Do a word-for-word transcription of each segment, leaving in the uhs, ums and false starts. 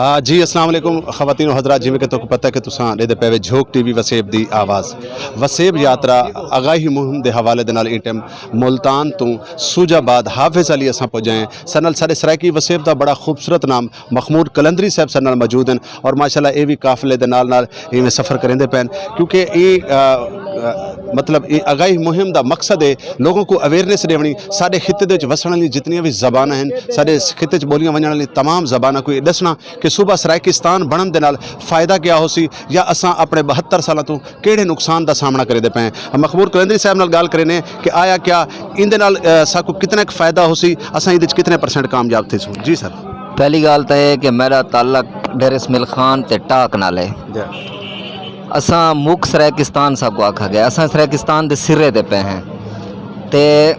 آ، جی، السلام علیکم خواتین و حضرات، جیویں کہ تہاکوں پتہ ہے کہ تساں ݙیہدے پئے وے جھوک ٹی وی وسیب دی آواز۔ وسیب یاترا آگاہی مہم دے حوالے دے نال ایں ٹائم ملتان توں سوجھ آباد حافظ علی اساں پڄائے ہیں۔ ساݙے نال ساݙے سرائیکی وسیب دا بڑا خوبصورت نام مخمور قلندری صاحب ساݙے نال موجود ہیں، اور ماشاءاللہ اے وی قافلے دے نال نال ایویں سفر کریندے پئے ہیں، کیونکہ اے، آ، آ، مطلب اے آگاہی مہم دا مقصد ہے لوگوں کو اویئرنیس ݙیوݨی۔ ساݙے خطے دے وچ وسݨ والی جتنیاں وی زباناں ہیں، ساݙے خطے وچ ٻولیاں ونڄݨ والی تمام زباناں کوں اے ݙسݨا کہ صوبہ سرائیکستان بݨݨ دے نال فائدہ کیا ہوسی یا اساں اپݨے بہتر سالاں توں کیڑھے نقصان دا سامݨا کریندے پئے ہیں۔ مخمور قلندری صاحب نال ڳالھ کرینے کہ آیا کیا ایندے نال، آ، ساکوں کتنا کُ فائدہ ہوسی، اساں ایندے وچ کتنے پرسنٹ کامیاب تھیسوں؟ جی سر۔ پہلی ڳالھ تاں اے کہ میݙا تعلق ڈیرہ اسماعیل خان تے ٹاک نال ہے۔ جی۔ اساں مک سرائیکستان ساکوں آکھا ڳئے، اساں سرائیکستان دے سرے تے پئے ہیں۔ تے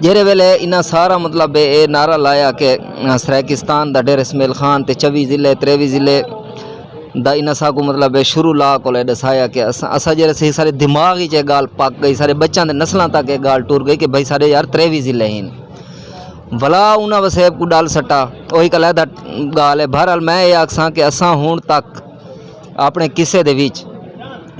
جیڑھے ویلے انہاں سارا مطلب اے نعرہ لایا کہ سرائیکستان دا ڈیرہ اسماعیل خان تے چوی ضلع، تریوی ضلع دا انہاں ساکوں مطلب اے شروع لا کولے ݙسایا کہ اساں، اساں جیڑھے صحیح سارے دماغ وچ اے ڳالھ پک ڳئی، سارے بچاں دے نسلاں تک اے ڳالھ ٹر ڳئی کہ بھئی سارے یار تریوی ضلع ہن۔ ولا انہاں وسیب کوں ݙل سٹا، او ہک علیحدہ ڳالھ ہے۔ بہرحال میں اے آکھساں کہ اساں ہݨ تک اپݨے قصے دے وچ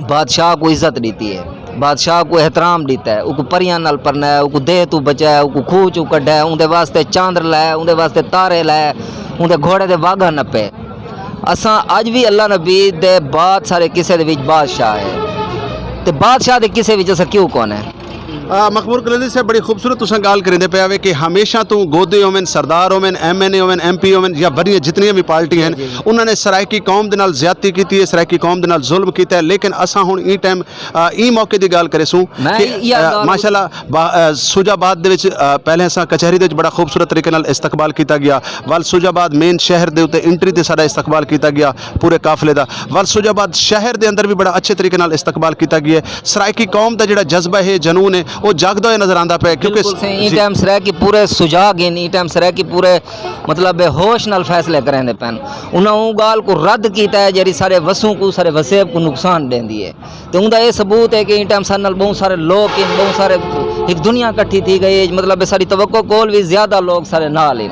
بادشاہ کوں عزت ݙتی ہے، بادشاہ کوں احترام ݙتا ہے، اوکوں پریاں نال پرنایا ہے، اوکوں دیہہ توں بچایا ہے، اوکوں کھوہ چوں کڈھا ہے، اوندے واسطے چاندر لایا ہے، اوندے واسطے تارے لائے، اوندے گھوڑے دے واگھا نپے۔ اساں اڄ وی اللہ نبی دے بعد سارے قصے دے وچ بادشاہ ہے، تے بادشاہ دے قصے وچ اساں کیوں کون ہے؟ آ، مخمور قلندری صاحب، بڑی خوبصورت تساں ڳالھ کریندے پئے وے کہ ہمیشہ توں گودے ہوون، سردار ہوون، ایم این اے ہوون، ایم پی ہوون یا وݙیاں جتنیاں وی پارٹی ہن، جی، جی۔ انہاں نے سرائیکی قوم دے نال زیادتی کیتی ہے، سرائیکی قوم دے نال ظلم کیتا ہے، لیکن اساں ہݨ ایں ٹائم، آ، ایں موقع دی ڳالھ کریسوں میں کہ، ایا آ، ڳالھ ماشاءاللہ با-، آ، سوجھ آباد دے وچ، آ، پہلے اساں کچہری دے وچ بڑا خوبصورت طریقے نال استقبال کیتا ڳیا، ول سوجھ آباد مین شہر دے اتے انٹری تے ساݙا استقبال کیتا ڳیا پورے قافلے دا، ول سوجھ آباد شہر دے اندر وی بڑا اچھے طریقے نال استقبال کیتا ڳیا ہے۔ سرائیکی قوم دا جڑا جذبہ ہے، جنون ہے، او جاگدا ہویا نظر آندا پئے، کیونکہ بالکل صحیح۔ ایں ٹائم سرائیکی پورے سجاگ ہن، ایں ٹائم سرائیکی پورے مطلب ہوش نال فیصلے کریندے پئن۔ انہاں اوں ڳالھ کوں رد کیتا ہے جیڑھی سارے وسوں کوں، سارے وسیب کوں نقصان ݙیندی ہے۔ تے اوندا اے ثبوت ہے کہ ایں ٹائم ساݙے نال ٻہوں سارے لوک ہن، ٻہوں سارے، ہک دنیا کٹھی تھی ڳئی ہے، مطلب ساݙی توقع کول وی زیادہ لوک ساݙے نال ہن۔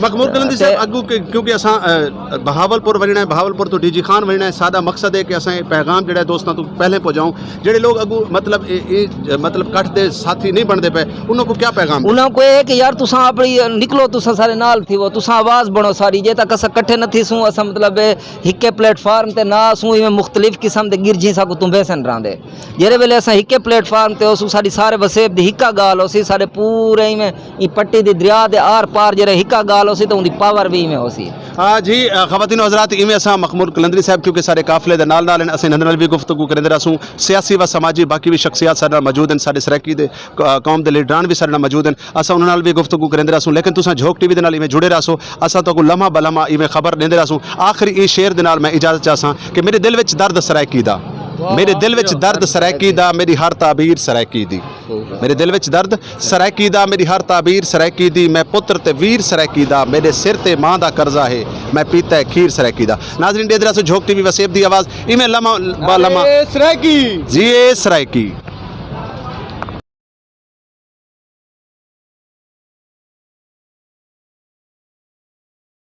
مخمور قلندری صاحب، تے اڳوں کہ، کیونکہ اساں، آ، بہاول پور ونڄݨا ہے، بہاول پور توں ڈی جی خان ونڄݨا ہے، ساݙا مقصد ہے کہ اساں اے پیغام جڑا ہے دوستاں توں پہلے پہنچاؤں۔ جڑے لوگ اڳوں مطلب اے، اے، مطلب کٹھ دے ساتھی نہیں بݨدے پئے، انہاں کوں کیا پیغام ݙے؟ انہاں کوں اے ہے کہ یار تساں اپݨی نکلو، تساں سارے نال تھیوو، تساں آواز بݨو ساری، جے تک اساں کٹھے نہ تھیسوں، اساں مطلب اے ہکے پلیٹ فارم تے نہ اسوں، ایویں مختلف قسم دے گرجیں ساکوں تنبھیسن رہندے۔ جیڑھے ویلے اساں ہکے پلیٹ فارم تے ہوسوں، ساݙی سارے وسیب دی ہکا ڳالھ ہوسی، ساݙے پورے ایویں ایں پٹی دی دریا دے آر پار جیڑھے ہکا ڳالھ ہوسی تاں اوندی پاور وی ایویں ہوسی۔ آ، جی، آ، خواتین و حضرات، ایویں اساں مخمور قلندری صاحب کیونکہ ساݙے قافلے دے نال نال ہن، اساں انہاں نال وی گفتگو کریندے رہسوں، سیاسی و سماجی باقی وی شخصیات ساݙے نال موجود ہن، ساݙے سرائیکی دے، آ، قوم دے لیڈران وی ساݙے نال موجود ہن، اساں انہاں نال وی گفتگو کریندے رہسوں، لیکن تساں جھوک ٹی وی دے نال ایویں جڑے رہسو، اساں تہاکوں لمحہ بہ لمحہ ایویں خبر ݙیندے رہسوں۔ آخری ایں شعر دے نال میں اجازت چاہساں کہ میرے دل وچ درد سرائیکی دا، میرے دل وچ درد سرائیکی دا، میری ہر تعبیر سرائیکی دی۔ میرے دل وچ درد سرائیکی دا، میری ہر تعبیر سرائیکی دی، میں پتر تے ویر سرائیکی دا، میرے سر تے ماں دا قرضہ ہے، میں پیتا ہے کھیر سرائیکی دا۔ ناظرین، ݙیہدے رہسو جھوک ٹی وی وسیب دی آواز، ایویں لمحہ با لمحہ۔ اے سرائیکی۔ جی اے سرائیکی۔